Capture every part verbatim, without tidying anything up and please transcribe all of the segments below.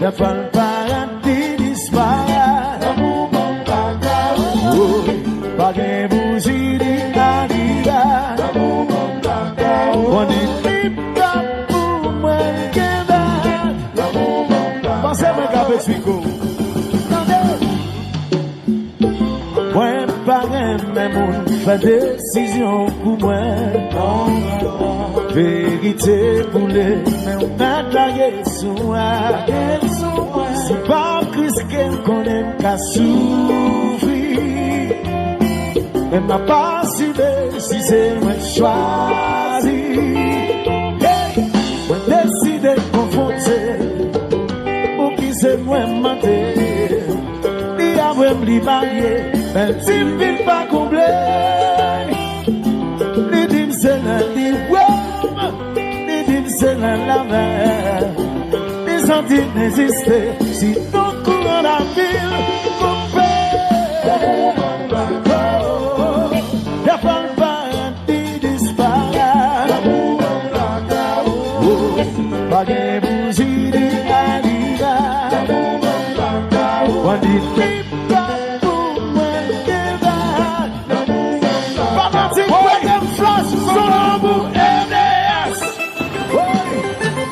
Lè fwa l parèt li disparèt. Lanmou bon pa ka ou. Woy, pa gen bouji li alida. Lanmou bon pa ka ou. Mwen di pip tap pou mwen gen bèt. Lanmou bon pa ka ou. Panse mwen k ap eksplike w. Tande. Mwen pa renmen moun fè desizyon pou mwen. Verite boule, men w mèt lage sou mwen. Si pa Kris ke m konnen m ka soufri. Men m ap asime si se mwen k chwazi. Hey! Mwen deside konfwonte ou ki se mwen mande. Li avwe m li marye, men ti m vin pa konble. Li di m se lè li wè m, li di m se lè l avè m. Li santi m egziste, sinon kouran lavi l koupe. Lè fwa l parèt li disparèt. Pa gen bouji li alida. Mwen di pip tap pou mwen gen bèt. Fanatik Reggae Flash, sou lanmou M D S.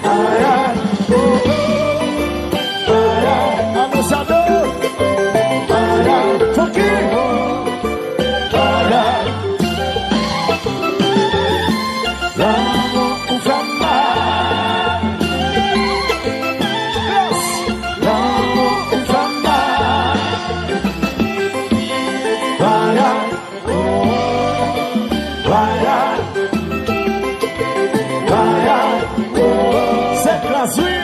Ay, ay, oh, oh. Ay, ay, Amosado. Ay, ay, Funky. Ay, ay. Lanmou ou fè m mal. Yes. Lanmou ou fè m mal. Ay, ay. Vaya, vaya, oh, se klas, wi.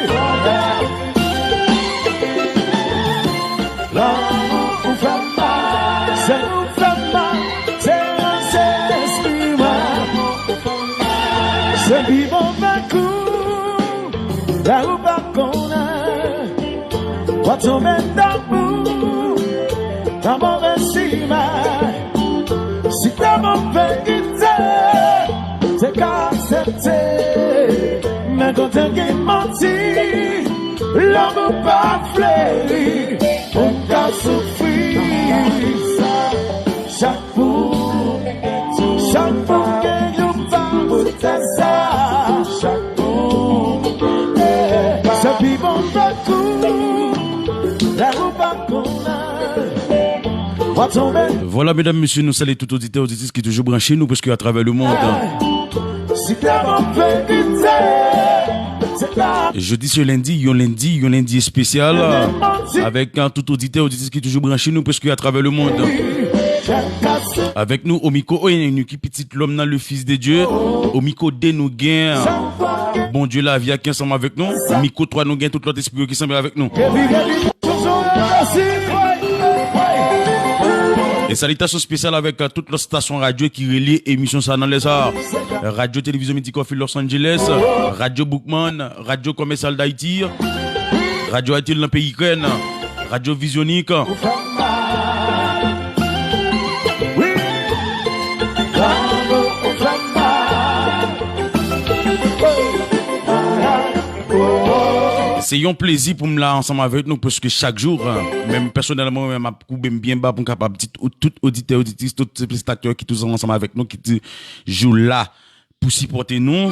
Lanmou ou fè m mal, se ou fè m mal, se ranse lespri mwen. Se pi move kou, lè ou pa konnen. W ap tonbe dabou nan move simen. Si te bon verite, te ka aksepte. Men kote gen manti, lanmou pa fleri. Ou ka soufri. Chak pou, chak pou gen yon pa pou tè sa. Chak pou, se pi bon kou. Lè ou pa konnen, w ap tonbe. Voilà, mesdames, messieurs, nous saluons tout auditeur, auditrice qui est toujours branché nous, parce que à travers le monde. Si te bon verite, se ka. Jodi se lendi, yon lendi, yon lendi espesyal. Avèk, euh, tout oditè, oditris ki toujou branche nou prèske atravè lemonn. Avèk nou, o mikwo, o, yon ekip pitit lòm nan, le Fils de Dieu. O mikwo de, nou gen Bondye lavi a ki ansanm avèk nou. Mikwo twa, nou gen tout lòt espri yo ki sanble avèk nou. E salitasyon espesyal avèk, euh, tout lòt estasyon radyo ki relye emisyon sa nan lè sa. Radyo Televizyon Midi Coffee Los Angeles, Radyo Boukman, Radyo Komèsyal Dayiti, Radyo Ayiti nan peyi Ikrèn, Radyo Vizyonik. Se yon plezi pou m la ansanm avèk nou, paske chak jou, mwen menm pèsonèlman, mwen menm ap koube m byen ba pou m kapab di tout, tout oditè, oditris, tout telespektatè ki toujou ansanm avèk nou, ki toujou la pou sipòte nou.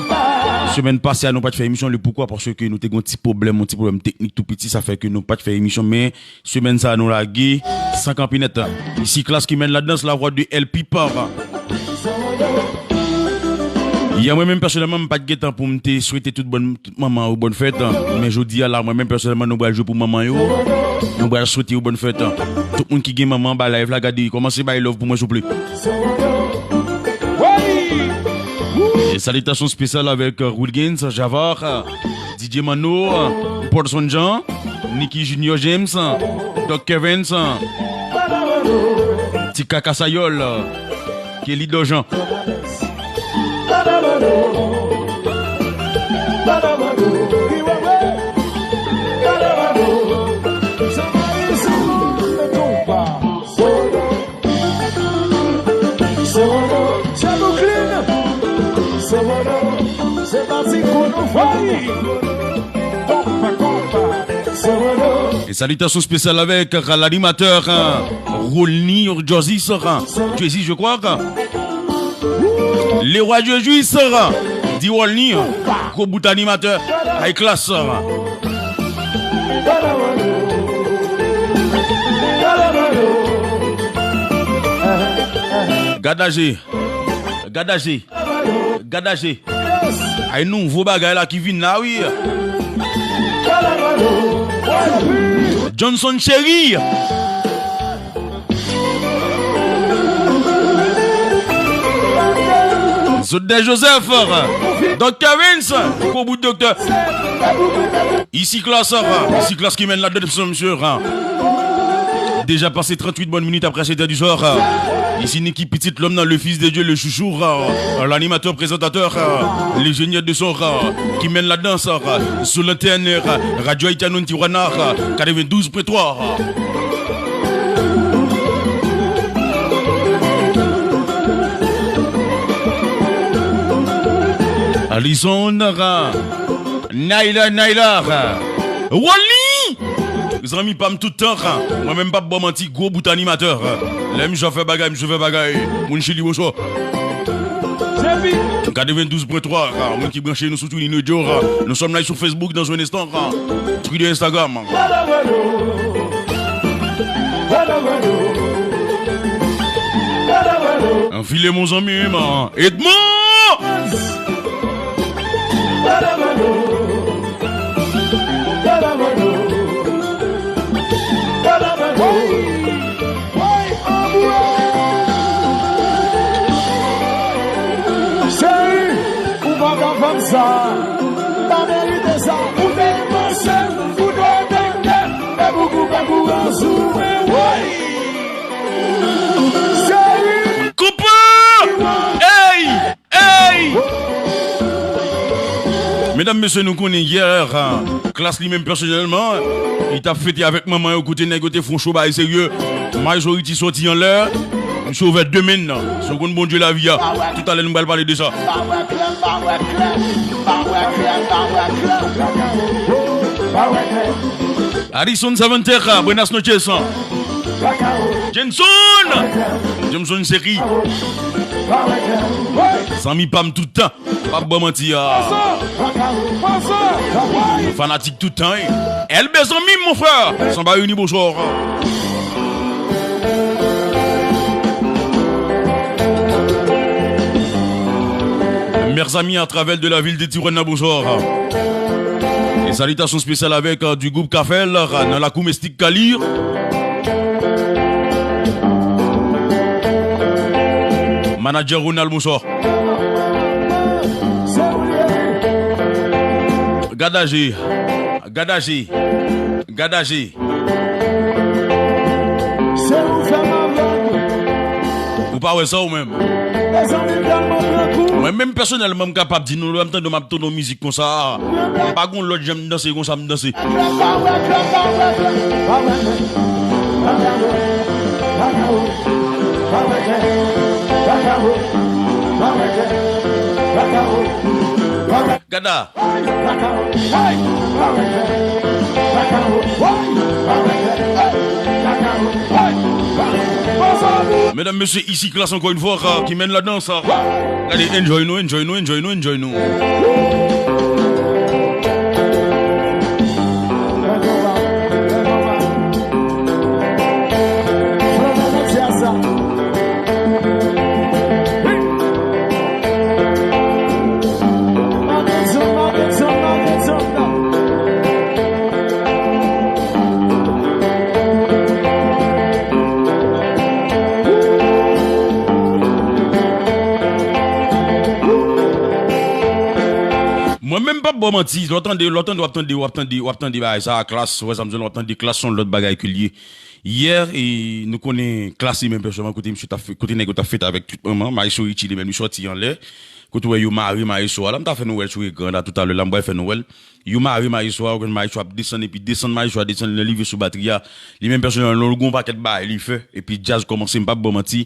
Semèn pase a, nou pa t fè emisyon. Le poukwa? Paske nou te gen yon ti pwoblèm, yon ti pwoblèm teknik tou piti, sa fè ke nou pa t fè emisyon. Men semèn sa a, nou lage san kanpe nèt. Isi Klass ki mèn la dans, la voix de L P Pop. Yè, mwen menm pèsonèlman, m pa t gen tan pou m te swete tout bòn, tout manman yo bòn fèt. Men jodi a la, mwen menm pèsonèlman, nou pral jwe pou manman yo. Nou pral swete yo bòn fèt. Tout moun ki gen manman anba live la, gade, kòmanse bay love pou mwen, souple. E salitasyon espesyal avèk, euh, Wilgens, Javor, euh, D J Manno, euh, Paulson Jean, Nicky Junior James, Doc Kevens, Ti Kaka Sayòl, Kelly Dojan. Se Brooklyn. Se pati pou nou fè. Konpa, konpa. E salitasyon espesyal avèk lanimatè Rolny Jozis, Jezi, je crois. Lewa Jezi, di Rolny, gwo bout animatè, high class. Gad aje, gad aje, gad aje. Ay, nouvo bagay la ki vin la, wi. Johnson Chéry. Zodè Joseph, Doktè Vince, gwo bout doktè. Isi Klas, Isi Klas ki menn ladan, mesye. Deja pase tranntuit bòn minit apre sèt è di swa. Isi Nicky Petit, l'homme, le fils de Dieu, le chouchou, l'animateur, présentateur, l'ingénieur de son, ki menn ladan, sou lantèn Radyo Haïtienne Tijuana, katrevendouz pwen twa. Alison, Naila, Naila, Rolny! Zanmi pa m tout tan, mwen menm p ap ba w manti, gwo bout animatè. Lè misye ap fè bagay, misye fè bagay. Moun Chili, bonswa. Katrevendouz pwen twa, moun ki branche nou sou TuneIn Radio. Nous sommes live sur Facebook dans un instant. Twitter, Instagram. Anfile, mon zanmi, Edmond! Cheri, ou pa ka fè m sa. M pa merite sa. Ou te panse, ou te tande, e pou koupe kouraj ou, woy. Cheri. Koupe! Ey! Ey! Medam, mesye, nou konnen yè, Klas li menm pèsonèlman, li t ap fete avèk manman yo, kote nèg yo te fè yon cho, bagay serye. Majority soti anlè, misye ouvè de men l. Si w konn Bondye lavi a, toutalè nou pral pale de sa. Addison Savanter, buenas noches. Jenson! Jameson Seri. Zanmi pa m tout tan. P ap ba w manti a. Fanatik tout tan, wi. Elbe zanmi m, mon frè. Sanba Uni, bonswa. Mes amis à travers de la ville de Tijuana, bonswa. E salitasyon espesyal avèk, euh, du groupe Kafèl, euh, nan lakou Mestik Kali. Manager Ronald, bonswa. Gad aje, gad aje, gad aje. Ou pa wè sa ou menm? Mwen menm pèsonèlman, m kapab di nou, lè m tande m ap tande yon mizik konsa, m pa gon lòt jan m danse konsa m danse. Gada. Medam, mesye, isi Klas ankò yon fwa, ki menn ladan sa. Gade, enjoy nou, enjoy nou, enjoy nou, enjoy nou. Mwen menm p ap ba w manti, lè w tande, lè w tande, w ap tande, w ap tande, w ap tande bagay sa, Klas, wè sa m di w, w ap tande Klas, se yon lòt bagay ke l ye. Yè, e, nou konnen Klas li menm pèsonèlman, kote misye t ap fè, kote nèg yo t ap fete avèk tout manman, Maestro Richie li menm li sòti anlè. Kote w wè yo mare mayestwo a la, m ta fè nou wè l sou ekran la toutalè la, m pral fè nou wè l. Yo mare mayestwo a, ou konn mayestwo ap desann, epi desann mayestwo a, desann li rive sou batri a. Li menm pèsonèlman, li gon pakèt bagay li fè, epi djaz kòmanse, m p ap ba w manti.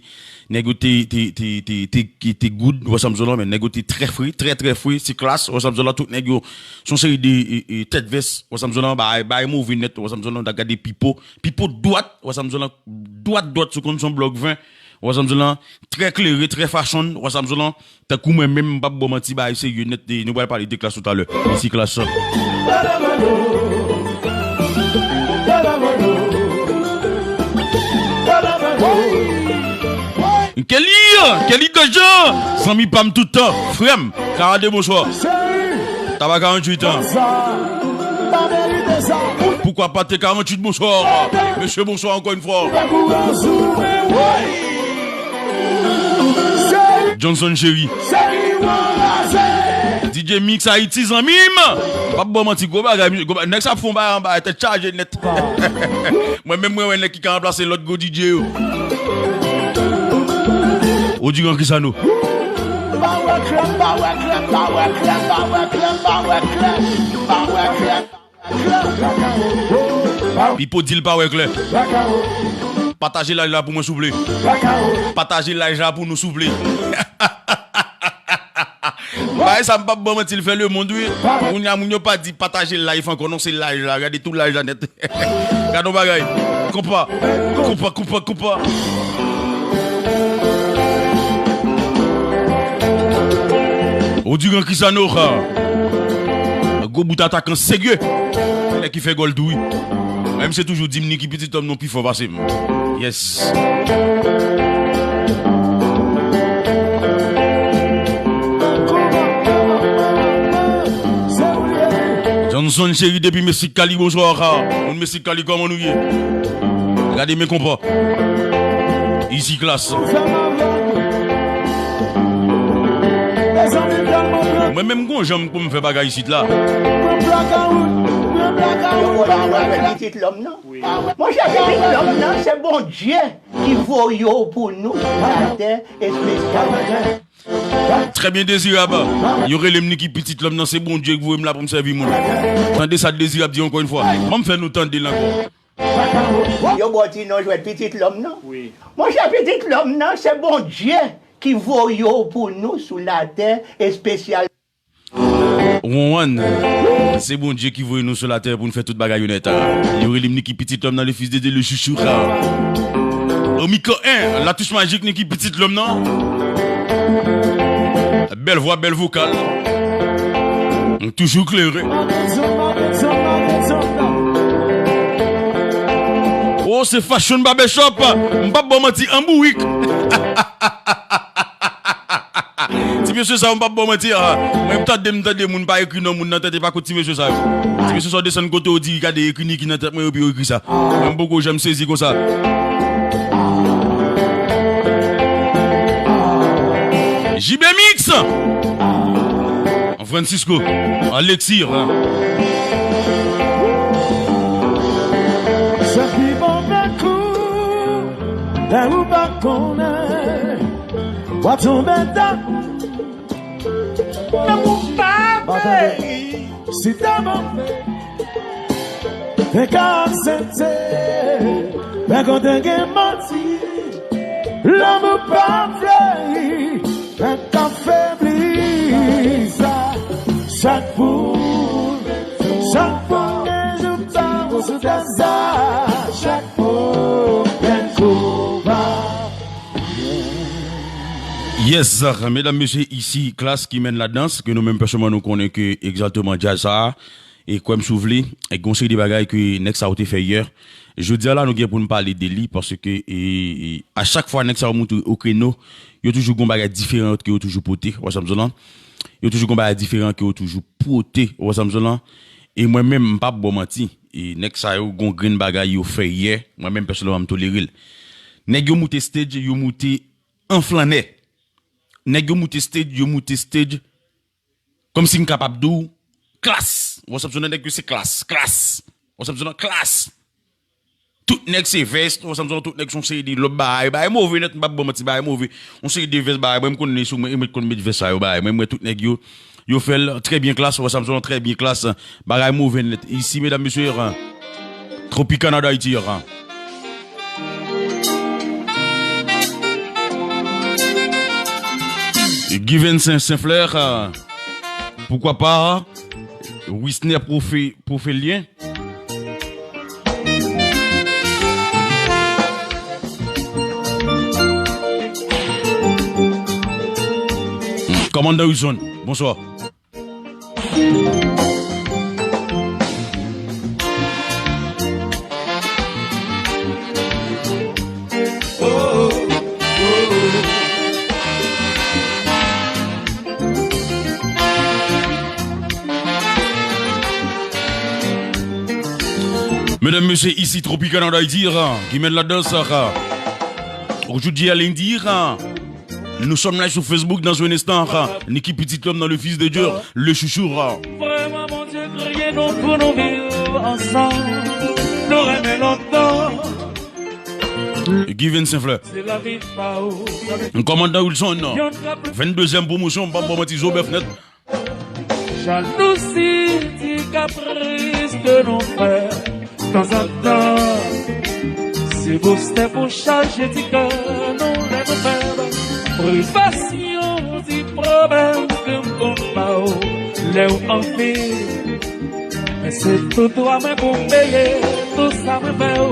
Nèg yo te, te, te, te, te, te, te good, ou wè sa m di w la, men nèg yo te trè fre, trè, trè fre, se klas, ou wè sa m di w la, tout nèg yo, se yon seri de, e, e, tèt vès, ou wè sa m di w la, bagay, bagay move nèt, ou wè sa m di w la, n ta gade Pipo, Pipo dwat, ou wè sa m di w la, dwat, dwat, sou konn se yon blòk ven, ou wè sa m di w la, trè klere, trè fashion, ou wè sa m di w la, tankou mwen menm, m p ap ba w manti, bagay serye nèt, e nou pral pale de klas toutalè. Mèsi klas. Kelly, Kelly Gòjan, zanmi pa m tout tan, frè m, karannde bonswa. Taba karanntuit an. Poukwa pa te karanntuit bonswa? Mesye, bonswa ankò yon fwa. Johnson Chéri. D J Mix Haïti, zanmi m. M p ap ba w manti, gwo bagay, gwo bagay. Nèg sa ap fè yon bagay anba, tèt chaje nèt. Mwen menm, mwen wè nèg ki ka ranplase lòt gwo D J yo. Odiran Crisano. Pipo di l pa wè klè. Pataje live la pou mwen, souple. Pataje live la pou nou, souple. Bagay sa, m p ap ba w manti, l fè lemonn, wi. Kounye a, moun yo pa di pataje live ankò, non, se live la. Gade tout live la nèt. Gade yon bagay. Konpa. Konpa, konpa, konpa. Odiran Crisano, ha. Gwo bout atakan serye. Nèg ki fè gòl tou, wi. Menm se toujou di m Nicky Petit Lòm non pi fò pase m. Yes. Johnson Chéri depi Mesik Kali, bonswa. Moun Mesik Kali, kòman nou ye? Gade men konpa. Easy Class. Mwen menm gon jan m pou m fè bagay isit la. Yo pa wè Pitit Lòm nan. Monchè, Pitit Lòm nan, se Bondye ki voye w pou nou sou latè espesyalman. Trè byen, Dezirab. Yo rele m Nicky Pitit Lòm nan, se Bondye ki voye m la pou m sèvi moun. Tande sa Dezirab di ankò yon fwa. Ban m fè nou tande l ankò. Yo ba w ti non jwèt Pitit Lòm nan. Monchè, Pitit Lòm nan, se Bondye ki voye w pou nou sou latè espesyal. Wonwan, se Bondye ki voye nou sou latè pou n fè tout bagay yo nèt. Yo rele m Nicky Pitit Lòm nan, le fils de Dieu, le chouchou. Omicron, la touche magique, Nicky Pitit Lòm nan. Bèl vwa, bèl vokal. Toujou klere. Oh, se Fashion Barbershop. M p ap ba w manti, an bourik. Ti mesye sa yo, m p ap ba w manti, a. Mwen, m tande, m tande moun pa ekri non moun nan tèt, e pa kot ti mesye sa yo. Ti mesye sa yo desann kote yo di, gade, ekri Nicky nan tèt mwen, epi yo ekri sa. Mwen, m poko janm sezi konsa. J B Mix! Francisco, Alexis, hein. Sa ki bon pran kou, lè ou pa konnen. W ap tonbe ta. Lanmou pa fleuri. Si ta bon, te ka aksepte. Men kote gen manti, lanmou pa fleuri. Men k ap febli sa. Chak pou, chak pou gen jou pa bon sou tè sa. Chak pou gen jou pa Yes, medam, mesye, isi Klass ki mèn ladans, ke nou menm pèsonèlman nou konnen ke egzakteman djaz sa a, e kwè m si w vle, e gon seri de bagay ke nèg sa yo te fè yè. Jodi a la, nou gen pou n pale de li, paske, e, e, a chak fwa nèg sa yo moute o kreno, yo toujou gon bagay diferan ke yo toujou pote, w wè sa m di w lan? Yo toujou gon bagay diferan ke yo toujou pote, w wè sa m di w lan? E mwen menm, m p ap ba w manti, e nèg sa yo gon grenn bagay yo fè yè, mwen menm pèsonèlman m tolere l. Nèg yo moute stage, yo moute an flannè. Nèg yo moute stage, yo moute stage. Kòmsi m kapab di w, Klass. What's up, nèg yo se Klass, Klass. What's up, Klass. tout nèg se vès, wè sa m di w, tout nèg se yon seri de lòt bagay, bagay move nèt, m p ap ba w manti, bagay move. Yon seri de vès bagay, mwen m konn li sou mwen, e mwen k konn met vès sa yo bagay. Mwen, mwen tout nèg yo, yo fè l trè byen klas, wè sa m di w, trè byen klas. Bagay move nèt. Isi, medam, mesye, Tropicana d'Haïti. Guy Vincent Saint-Fleur, pourquoi pas Wisner Profé-, Profélien. Kòmandan Wilson, bonswa. Medam, mesye, isi Tropicana d'Haïti, ki mèt ladan sa. Aujourd'hui, à lundi, nous sommes live sur Facebook dans un instant. Niki Petit Lòm dans le Fils de Dieu, le chouchou. Vrèman, Bondye kreye nou pou nou viv ansanm. Nou renmen lontan. Guy Vincent Fleur. Se lavi pa ou. Kòmandan Wilson, venndezyèm pwomosyon, m p ap ba w manti, zo bèf nèt. Jalouzi, ti kapris ke nou fè tanzantan. Se bostè pou chaje ti kè nou lè nou fèb. Privasyon, ti pwoblèm ke m konn ba w lè w anvi. Men se tout dwa mwen pou m peye tout sa mwen fè w.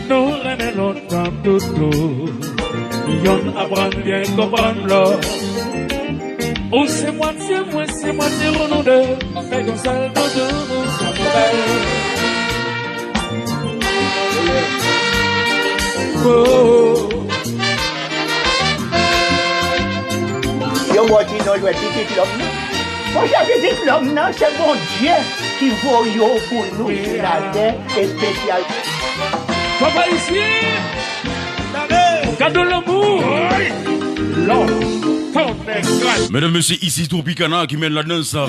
Nou renmen lontan toutou. Yonn aprann byen konprann lòt. Ou se mwatye mwen, se mwatye ou, nou de fè yon sèl toutou. Oh. Yo, Bòdino jwe pitit lòm nan. Monchè, pitit lòm nan, se Bondye ki voye w pou nou sou latè espesyal. Papa isi, gade lanmou. Lòm. Medam, mesye, isi Tropicana ki mèt ladan sa.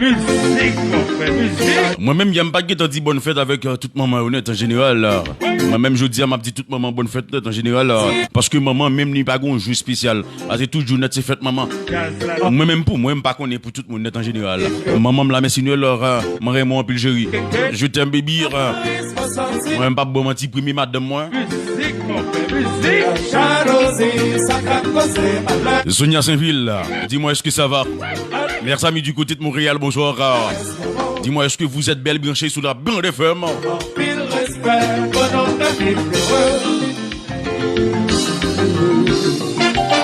Mizik, mon frè, mizik. Mwen menm, yè m pa t gentan di bòn fèt avèk, euh, tout manman yo nèt an jeneral. Mwen menm, jodi a, m ap di tout manman bòn fèt nèt an jeneral, euh, paske manman menm li pa gen yon jou espesyal. A, se tout jou nèt, se fèt manman. Mwen menm, pou mwen, m pa konnen pou tout moun nèt an jeneral. Manman m la, mèsi Nwèl, euh, mwen renmen w anpil, cheri. Je t'aime, baby, euh, mwen menm, m p ap ba w manti, premye madanm mwen. Mizik, mon frè, mizik. Jalouzi, sa ka koze malè. Sonia Sainvil, dis-moi, est-ce que ça va? Mes amis du côté de Montréal, bonsoir. Dis-moi, est-ce que vous êtes bel branché sous la bande F M? Anpil respè, bonè w te vin ere.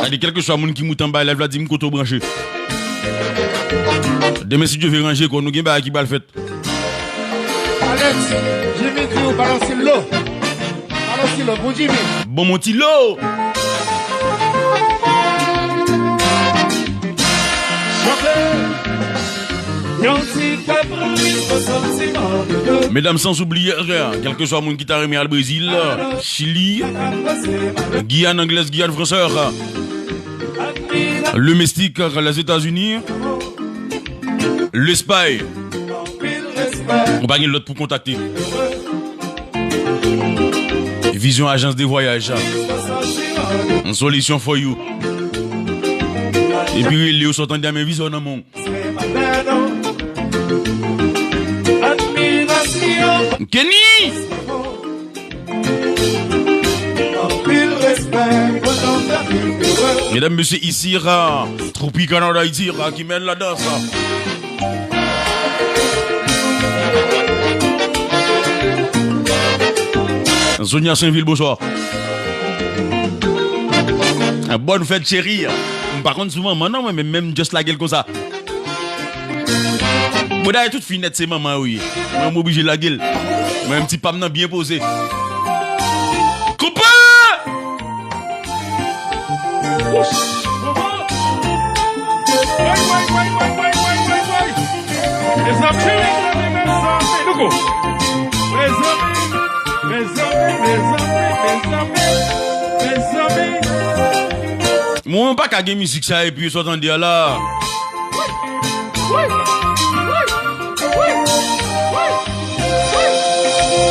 Gade, kèlkeswa moun ki moute anba live la, di m kote w branche. Demen, si Dye vle, ranje kò nou, gen bagay ki pral fèt. Alex, Jimmy di w balanse lo. Balanse lo pou Jimmy. Bon, mon ti lo. Chante. Yon ti kapris pou santiman de. Medam, sans oublier, kèlkeswa moun ki ta renmen al Brezil, Chili, Giyàn Anglèz, Giyàn Fransè, le Mexique, Lèzetazini, Lespay. Ou pa gen lòt pou kontakte. Vizyon ajans de vwayaj. Yon solisyon for you. Epi rele yo, sot an dènye vizyon nan men w. Kenny! Medam, mesye, isi, Tropicana d'Haïti, ki mèt ladan sa. Sonia Sainvil, bonswa. Bòn fèt, cheri. M pa konn sou manman, non, mwen, men menm just lage l konsa. Bon, dayè, tout fi nèt, se manman yo ye. Mwen, m oblije lage l. Mwen, m ti pa m nan byen poze. Koupe! Wouch! Woy, woy, woy. Mezanmi, mezanmi, mezanmi, nou go. Mezanmi, mezanmi, mezanmi, mezanmi, mezanmi. Mwen, m pa ka gen mizik sa epi yo sot tande a la. Woy, woy, woy, woy, woy,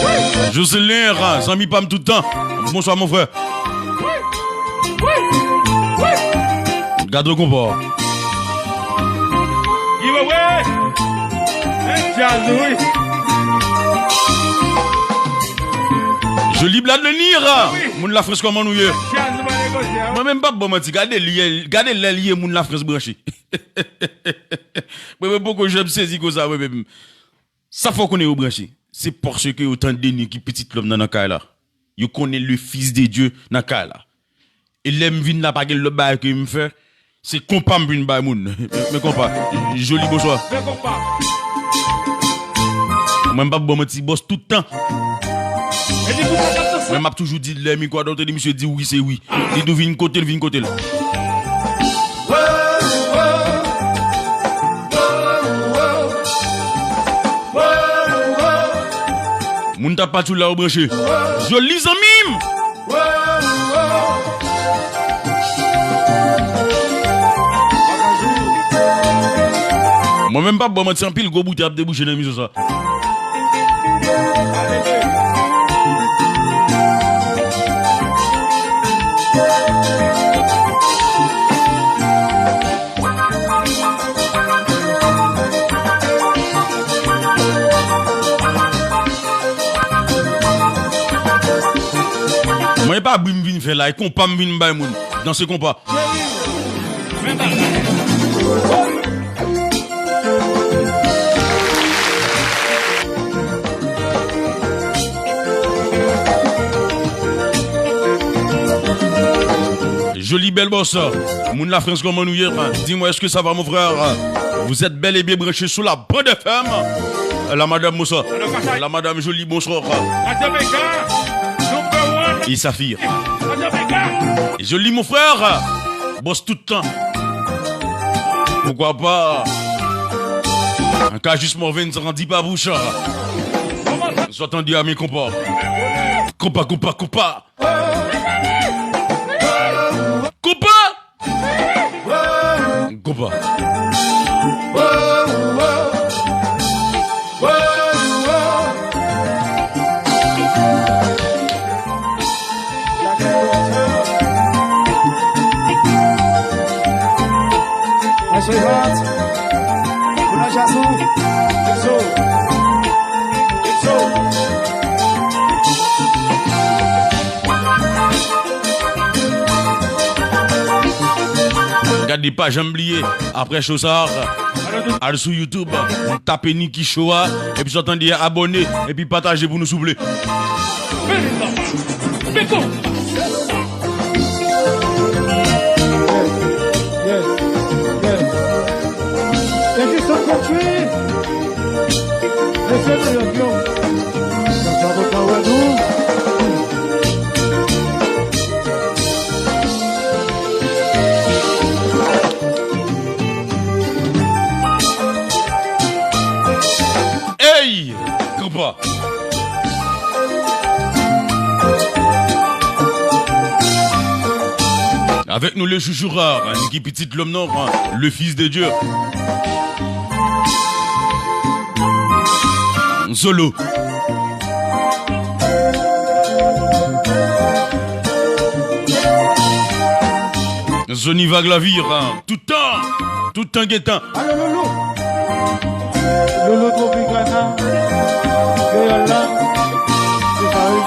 woy. Jocelyn, zanmi pa m tout tan. Bonsoir, mon frère. Gade konpa. Giveaway! Hey, djaz, wi. Joli Blad Lenir. Wi. Moun Lafrans, kòman nou ye? Djaz, mwen negosye, wi. Mwen menm p ap ba w manti. Gade li, gade lè li ye moun Lafrans branche. Mwen menm poko janm sezi konsa, mwen menm. Sa fè w konnen yo branche. Se paske yo tande ni ki pitit lòm nan, nan kay la. Yo konnen le Fils de Dieu nan kay la. E lè m vin la, pa gen lòt bagay ke m fè. Se konpa m vin bay moun. Men konpa. Joli, bonswa. Men konpa. Mwen, m p ap ba w manti, bòs, tout tan. E di pou sa k ap danse. Mwen, m ap toujou di lè mikwo a, donk, tande misye di wi, se wi. Li tou vin kote l, vin kote l. Moun t ap pati la, yo branche. Joli zanmi m. Mwen menm p ap ba w manti, anpil gwo boutèy ap debouche nan emisyon sa. Mwen, e pa bri m vin fè la, e konpa m vin bay moun. Danse konpa. Joli bèl bòs. Moun Lafrans, kòman nou ye? Dis-moi, est-ce que ça va, mon frère? Vous êtes bel et bien branché sous la bande F M. La madame, bonsoir. La madame Jolie, bonsoir. E Safir. Joli, mon frère. Bòs tout tan. Poukwa pa? An ka jis mò venn san di pa bouch. Sot an di a mi konpa. Konpa, konpa, konpa. Konpa. Konpa. Mache hot. Pou nan jasou. Exo. Exo. Gade, pa janm bliye, apre show sa, al sou YouTube, tape Niki Show a, epi sa w tande a, abòne, epi pataje pou nou, souple. Yes, yes, yes. E jis an kontri. Mesye, nou yo, yo. Sa, sa, nou pa wè nou. Ey! Konpa. Avec nous, le chouchou rare, hein, Niki Pitit Lòm nan, hein, le fils de Dieu. Solo. Zoni Vag Lavi, hein, tout tan, tout tan gentan. Alo, Loulou. Loulou Tropicana. Kreyòl la. Se sa, wi.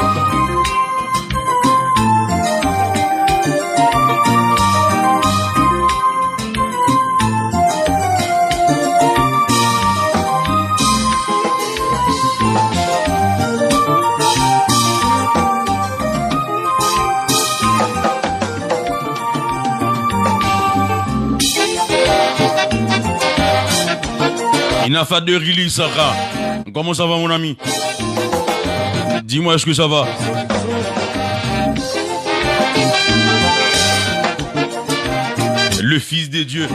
Inafa de Rili Sara. Comment ça va, mon ami? Dis-moi, est-ce que ça va? Le Fils de Dieu.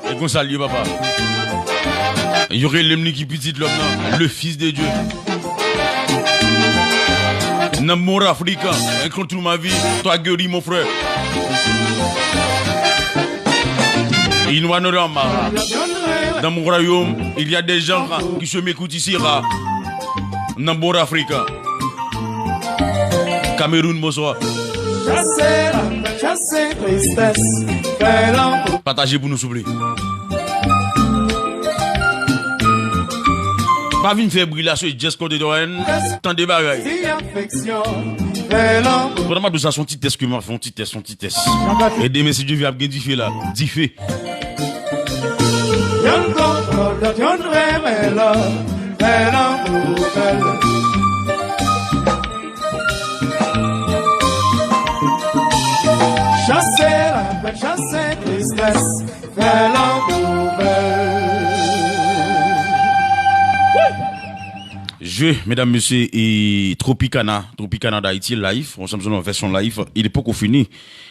E konsa l ye, papa. Yo rele m Niki Pitit Lòm nan, le Fils de Dieu. Nan mon Afrika, enkontre ma vie, toi guéri mon frère. Inwanorama. Dans mon royaume, il y a des gens qui se m'écoutent ici, là. Nan mon Afrika. Kameroun, bonswa. Chase la, chase tristès, fè lanmou. Pataje pou nou, souple. Pa vin fè bri la, se Jess Cordero, tande bagay. Si afeksyon, fè lanmou. Pandan m ap di sa, se yon ti tès ke m ap fè, yon ti tès, yon ti tès. E demen, si Dye vle, ap gen dife la. Dife. Youn konn lòt, youn renmen lòt, fè lanmou bèl. Chase lapenn, chase tristès, fè lanmou bèl. Jwe, medam, mesye, e Tropicana, Tropicana d'Haïti, live, ansanm sou yon vèsyon live, e li poko fini.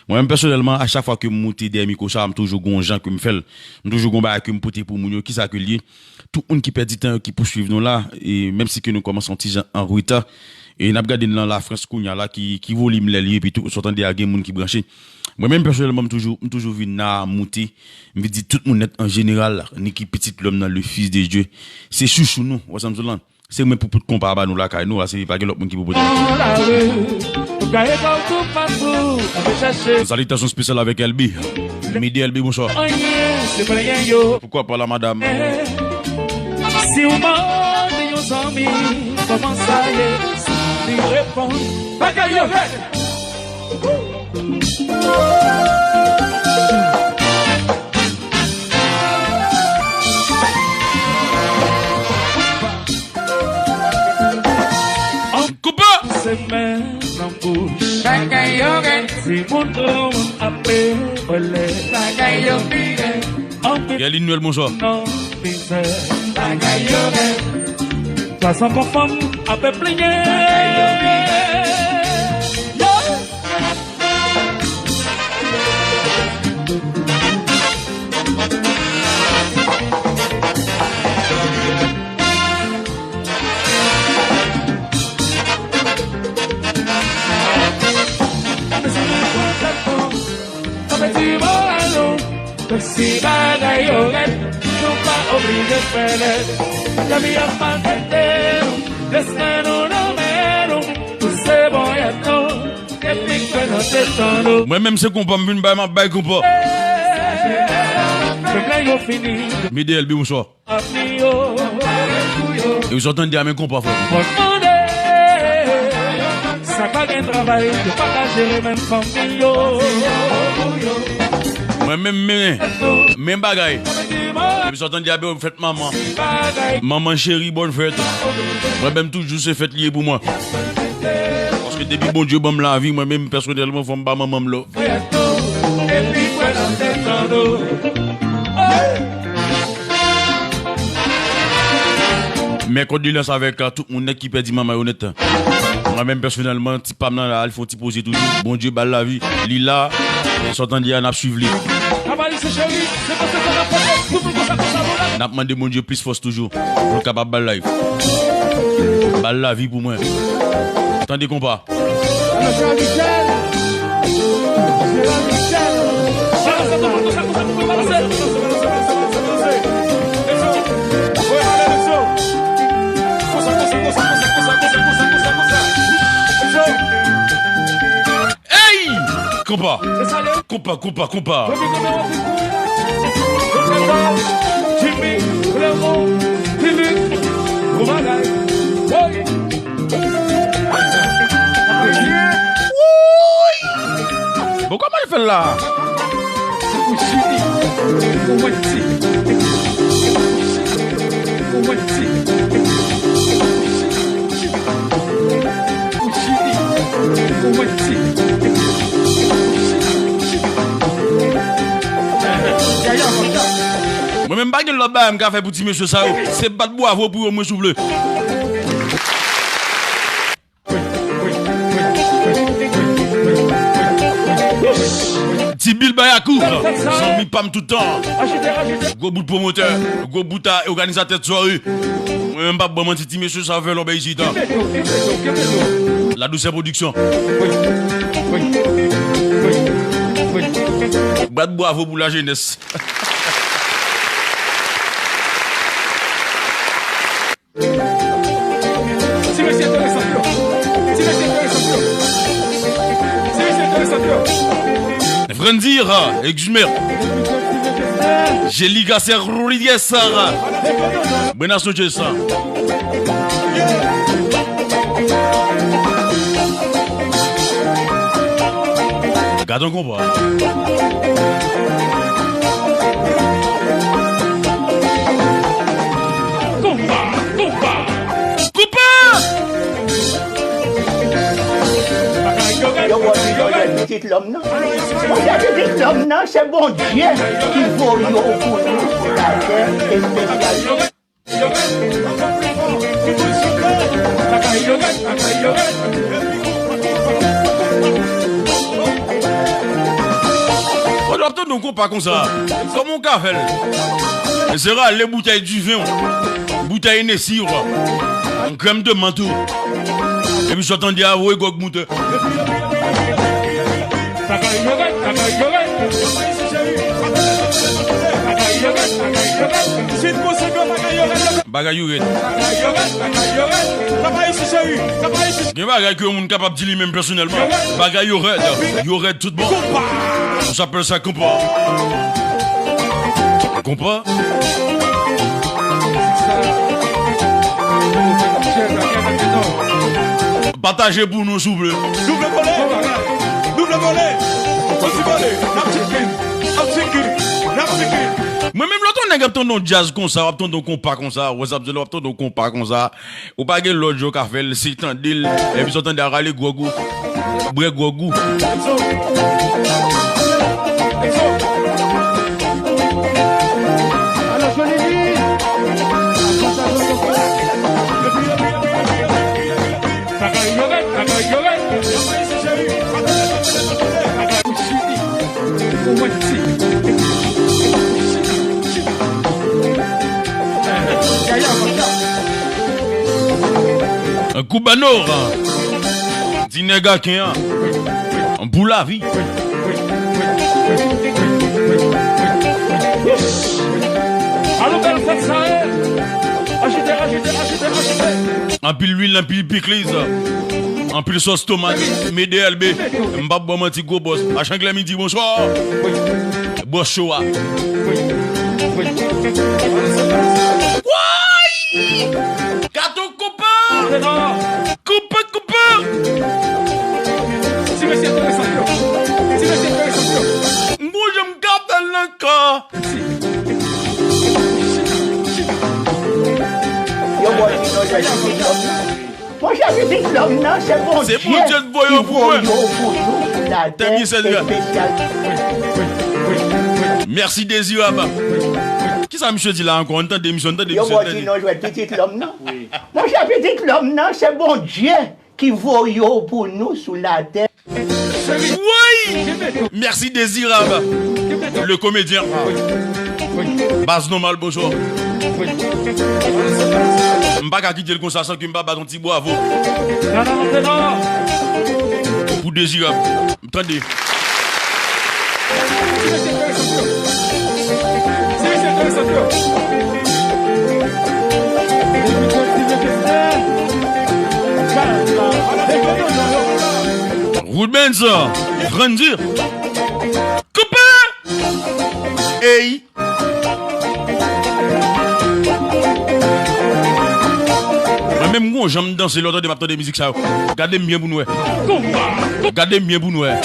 Mwen menm pèsonèlman, a chak fwa ke m moute dèyè mikwo sa a, m toujou gon jan ke m fè l. M toujou gon bagay ke m pote pou moun yo. Kisa ke l ye? Tout moun ki pèdi tan yo, ki pou swiv nou la, e menm si ke nou kòmanse yon ti jan an reta, e n ap gade nan Lafrans kounye a la, ki, ki volim lè l ye, epi tou, sa w tande a, gen moun ki branche. Mwen menm pèsonèlman, m toujou, m toujou vin la moute, m vin di tout moun nèt an jeneral, ni ki pitit lòm nan, le Fils de Dieu, se chouchou nou, w wè sa m di w la. Se mwen pou pote konpa a ba nou lakay nou, a, se pa gen lòt moun ki pou pote. Salitations spéciales avec L B. Midi L B, bonsoir. Pourquoi pas la madame? Si w mande yon zanmi kòman sa ye, li reponn, bagay yo rèd. Koupe! Se men nan bouch. Bagay yo rèd. Si moun tou moun ape vole. Bagay yo pi rèd. Anpil Gerline Noël, bonsoir. Nan mizè. Bagay yo rèd. Fason pou fanm ape plenyen. Bagay yo pi rèd. Yo! Si bagay yo rèd, nou pa oblije fè lèd. Lavi ap maltrete nou, desten nou nan men nou, nou se bon yèt nou. Mwen menm se konpa m vin bay, m ap bay konpa. Midi L B, bonswa. E w sa w tande a, men konpa, frè. Sa pa gen travay, yo pa ka jere menm fanmi yo. Mwen menm, men, men bagay. Epi sa w tande a, bèl fèt manman. Manman cheri, bòn fèt. Mwen menm toujou se fèt li ye pou mwen. Paske depi Bondye ban m lavi, mwen menm pèsonèlman, fò m ba manman m love. Mè kondoleyans avèk, euh, tout moun nèt ki pèdi manman yo nèt. Mwen menm pèsonèlman, ti pa m nan la, li fè yon ti poze toujou. Bondye ba l lavi, li la, e sa w tande a, n ap swiv li. N ap mande Bondye plis fòs toujou pou l kapab ba l lavi. Ba l lavi pou mwen. Tande konpa. Ey! Konpa! Konpa, konpa, konpa! Wouy! Bon, kòman l fè l la? Mwen menm pa gen lòt bagay m ka fè pou ti mesye sa yo. Se bat bwavo pou yo, mwen, souple. Ti Bil Bayakou, zanmi pa m tout tan. Gwo bout pwomotè, gwo bout a òganizatè de sware. Mwen menm p ap ban manti, ti mesye sa fè lòbèy isit. La Douceur Production. Bat bwavo pou lajenès. Ti mesye enteresan yo. Ti mesye enteresan yo. Grandir, Exumer. Jelly Garcia Rodriguez. Buenas noches. Gad yon konpa. Konpa, konpa. Konpa! Yo, Bondye, yo, yo, pitit lòm nan. Monchè, pitit lòm nan, se Bondye ki voye w pou nou sou latè espesyalman. Bon, w ap tande yon konpa konsa. Kòman w ka fè l? Se rale boutèy diven w, boutèy Hennessy w, yon krèm de mant ou. Epi sa w tande a voye gwòg moute. Bagay yo rèd. Gen bagay ke yon moun kapab di li menm pèsonèlman. Bagay yo rèd. Yo rèd tout bon. On s'appelle ça konpa. Konpa. Pataje pou nou, souple. Double vole! Double vole! Konsi vole! N ap tcheke! N ap tcheke! N ap tcheke! Mwen menm lè w tande yon nèg ap tande yon djaz konsa, w ap tande yon konpa konsa, wè sa m di la, w ap tande yon konpa konsa. Ou pa gen lòt jan w ka fè l, se tande l, epi sa w tande a rale gwòg ou, bwè gwòg ou. An Koubano, ti nèg aken an, pou lavi. Alò, bèl fèt sa ye. Ajite, ajite, ajite, ajite. Anpil lwil, anpil pikliz, anpil sòs tomat, mede èlbe. M p ap ba w manti, gwo bòs. Machann Klè Midi, bonswa. Bòs cho a. Woy! Gato koupe! Koupe, koupe! Ti mesye enteresan yo. Ti mesye enteresan yo. M gon jan m ka fè l ankò. Yo, bò di non, jè pitit lòm nan. Monchè, pitit lòm nan, se Bondye ki voye w pou mwen. Tèt misye di, mèsi Dezirab. Kisa misye di la ankò? Ann tande misye, ann tande misye, ann tande. Yo, bò di non, jè pitit lòm nan. Monchè, pitit lòm nan, se Bondye ki voye w pou nou sou latè. Woy! Mèsi Dezirab, le comédien. Baz Nòmal, bonjou. M pa ka kite l konsa san ke m pa bat yon ti bwavo pou Dezirab. Tande. Woodbenz, Randy, koupe! Ey! Mwen menm gon jan m danse lè w tande m ap tande mizik sa yo. Gade m byen pou n wè. Gade m byen pou n wè.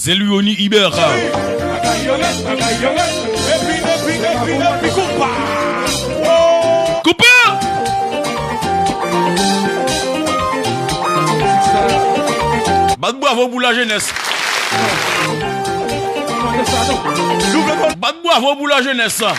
Zelioni Iber. Koupe! Bat bwavo pou lajenès. Bat bravo pou lajenès sa.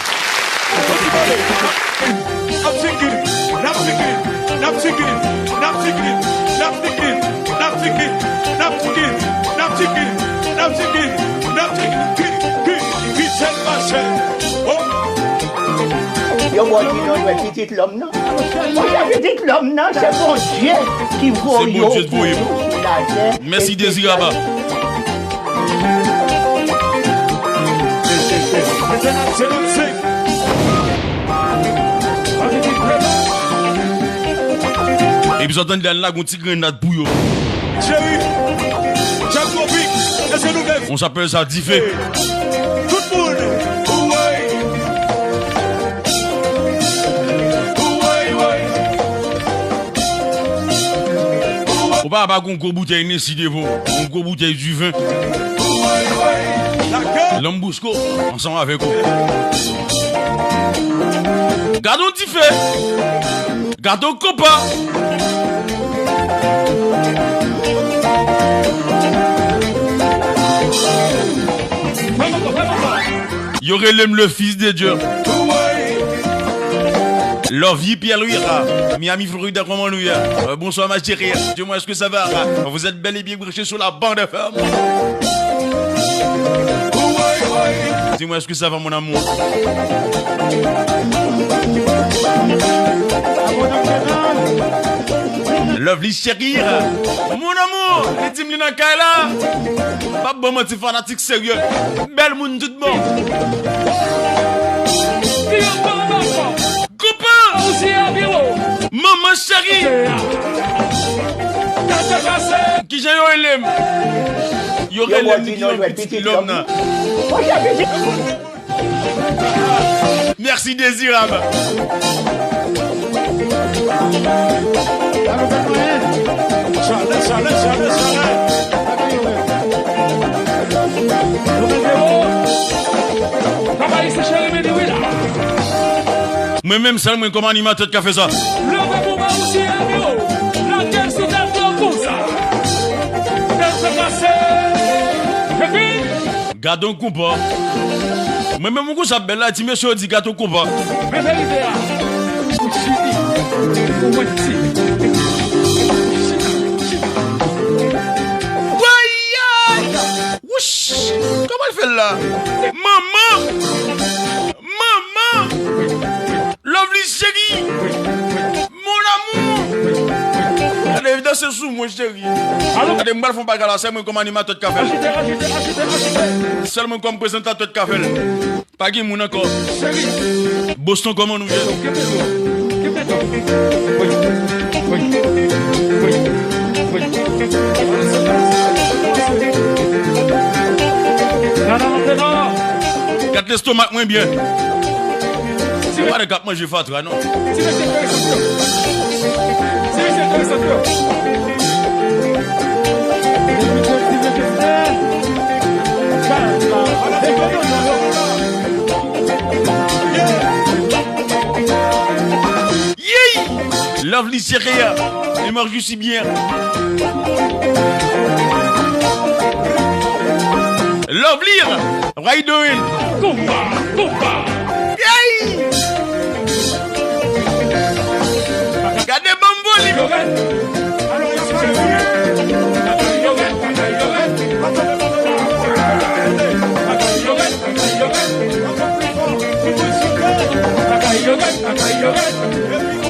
Yo ba w di non, jwe pitit lòm nan. Monchè, pitit lòm nan, se Bondye ki voye w pou nou sou latè. Mèsi, Deziraba. Epi sa tande al la gon ti grenad pou yo. Cheri, Jack Tropic, èske nou lève? On s'appelle ça dife. Tout moun, ou wè. Ou pa pa gon gwo boutèy Nessi devan w, gon gwo boutèy diven. Lanmbousko ansanm avèk ou. Gade yon dife. Gade yon konpa. Yo rele m le fils de Dieu. Lovey Pierre Louis, ah, Miami, Florida, comment nous y est? Euh, bonsoir ma chérie. Dis-moi, est-ce que ça va? Ah, vous êtes bel et bien branché sur la bande F M. Dis-moi, est-ce que ça va, mon amour? Lovely chérie, mon amour, li di m li nan kay la. Pa ban manti, fanatik serye. Bèl moun tout bon. Koupe! Manman cheri! Kijan yo rele m? Yo rele m li di yon pitit lòm nan. Mèsi, Dezirab. Chalè, chalè, chalè, chalè. Mwen menm, sèl mwen kòm animatè k ka fè sa. Leve pou ba ou ti Emiro. Lage sou tèt yo konsa. Tèt yo kase. Epi Gade yon konpa. Mwen menm, yon konsa bèl la, ti mesye yo di gade yon konpa. Men verite a. Ou chini. Ou wè ti. Wouch! Kòman l fè l la? Manman! Manman! Lovely cheri! Mon amour! Gade, evidans se sou mwen, cheri. Gade, m pral fè yon bagay la, sèl mwen kòm animatè k ka fè l. Sèl mwen kòm prezantatè k ka fè l. Pa gen moun ankò. Boston, kòman nou ye? Gad lestomak mwen byen. Ou pa nèg k ap manje fatra, non. Yey! Lovely chérie, il marche aussi bien. Lovely, how you doing? Konpa, konpa. Yey! Gade banm volim.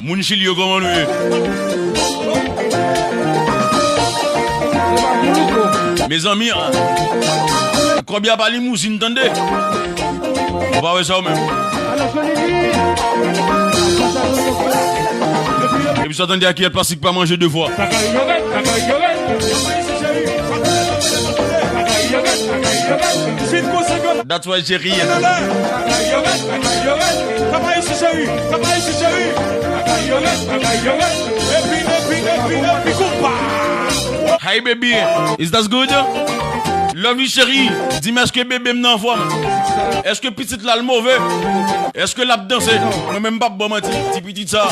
Moun Chili yo, kòman nou ye? Mezanmi, kòb ya pa limouzin, tande. Ou pa wè sa ou menm. Epi sa tande a kiyèt plastik pa manje de fwa. That's why cheri. Hi baby, is that good? Lovely cheri, di m èske bebe m nan anfòm? Èske pitit la l move? Èske l ap danse? Mwen menm m p ap ba w manti, ti pitit sa.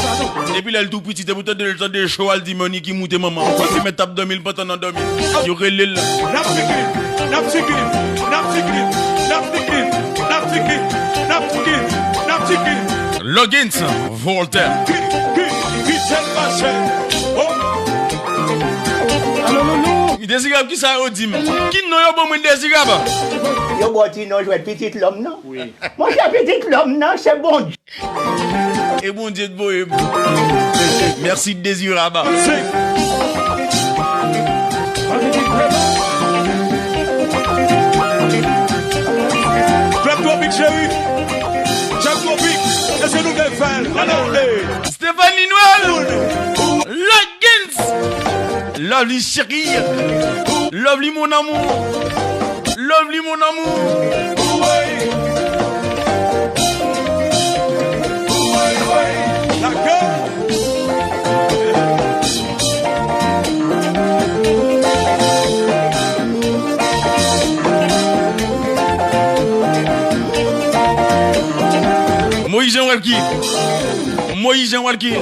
Depi lè l tou piti, depi w tande l tande cho a, l di Monique moute manman. Mwen ki mèt ap dòmi, l pantan nan dòmi. Yo rele l. N ap figi, n ap figi, n ap figi. N ap tiki, n ap tiki, n ap tiki, n ap tiki. Loggins, Voltaire. Ki, ki, ki sèl mache? Oh. Alo, Loulou. Dezirab, kisa yo di m? Ki non yo ban mwen, Dezirab? Yo ba w ti non jwèt, pitit lòm nan. Wi. Monchè, pitit lòm nan, se Bondye. E Bondye t voye m. Mèsi, Dezirab. Club Tropic, cheri. Club Tropic, e se nou k fè l. Ann ale. Stéphanie Noël. Loggins. Lovely chérie. Lovely mon amour. Lovely mon amour. Moyiz Jean Walky. Moyiz Jean Walky.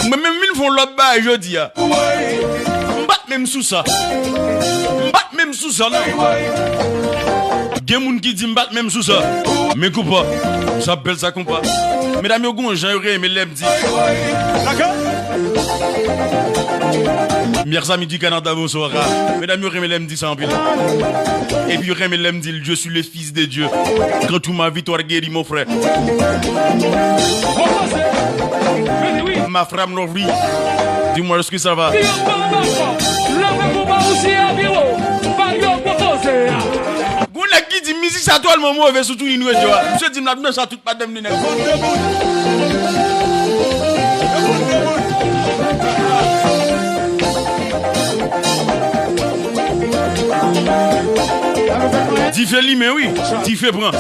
Mwen menm vin fè yon lòt bagay jodi a. M pa t menm sou sa. M pa t menm sou sa, non. Gen moun ki di m pa t menm sou sa. Men konpa, sa bèl sa, konpa. Medam yo gon jan yo renmen lè m di. Mes amis du Canada, bonsoir. Medam yo renmen lè m di sa anpil. Epi yo renmen lè m di, je suis le Fils de Dieu. Quand tout ma victoire guérit, mon frère. Ma femme Lovely, dis-moi, est-ce que ça va? Gon nèg ki di mizik sa twèlman move sou TuneIn Radio a. Misye di m l ap nan sa tout madanm li nèg. Dife limen, wi. Dife pran.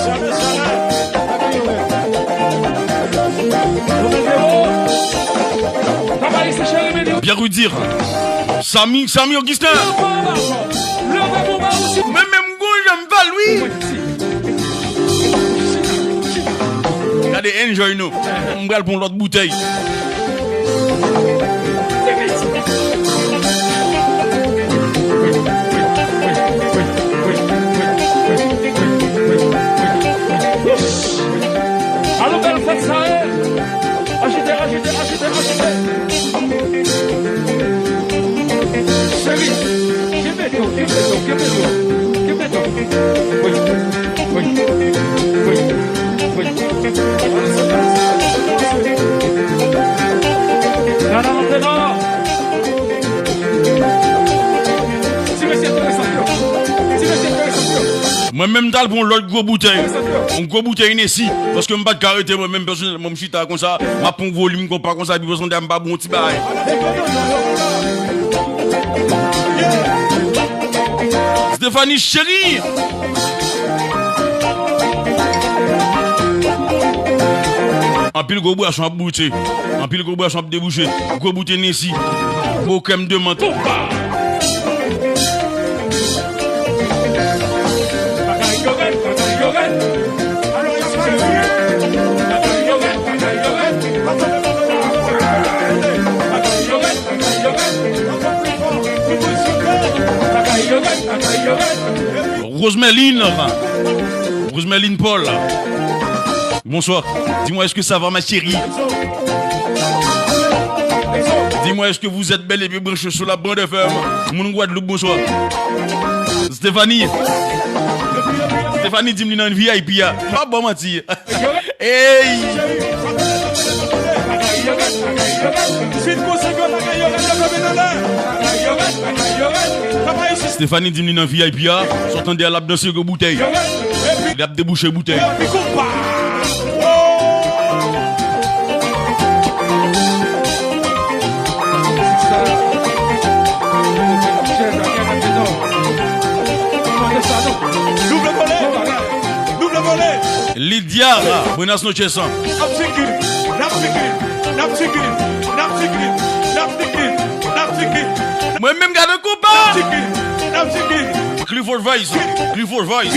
Pierre Rudir. Samy, Samy Augustin. Mwen menm gon jan m pale, wi. Gade, enjoy nou. M pral pran lòt boutèy. Alò, bèl fèt sa ye. Ajite, ajite, ajite, ajite. Cheri, kenbe tou, kenbe tou, kenbe tou, kenbe tou. Wi, wi, wi, wi. Nan, nan, nan, nan. Ti mesye fè sanpyon. Ti mesye fè sanpyon. Mwen menm, m t al pran yon lòt gwo boutèy. Yon gwo boutèy Nessi. Paske m pa t ka rete mwen menm pèsonèlman, m chita konsa. M ap pran volim konpa konsa, epi pèsonèl m pa bon ti bagay. Stéphanie chérie. Anpil gwo bwason ap boute. Anpil gwo bwason ap debouche. Gwo boutèy Nessi. Gwo krèm de mant. Rosemerlin, Rosemerlin Paul. Bonsoir. Dis-moi, est-ce que ça va, ma chérie? Dis-moi, est-ce que vous êtes bel et bien branchés sur la bande F M? Moun Gwadloup, bonsoir. Stéphanie. Stéphanie di m li nan V I P a. Pa ba w manti. Ey! Stéphanie di m li nan V I P a, sa w tande a l ap danse gwo boutèy. Li ap debouche boutèy. Double volée! Double volée! Lydia, buenas noches. N ap tiki, n ap tiki, n ap tiki, n ap tiki, n ap tiki, n ap tiki. Mwen menm gade konpa. N ap tiki, n ap tiki. Clifford Voice, Clifford Voice.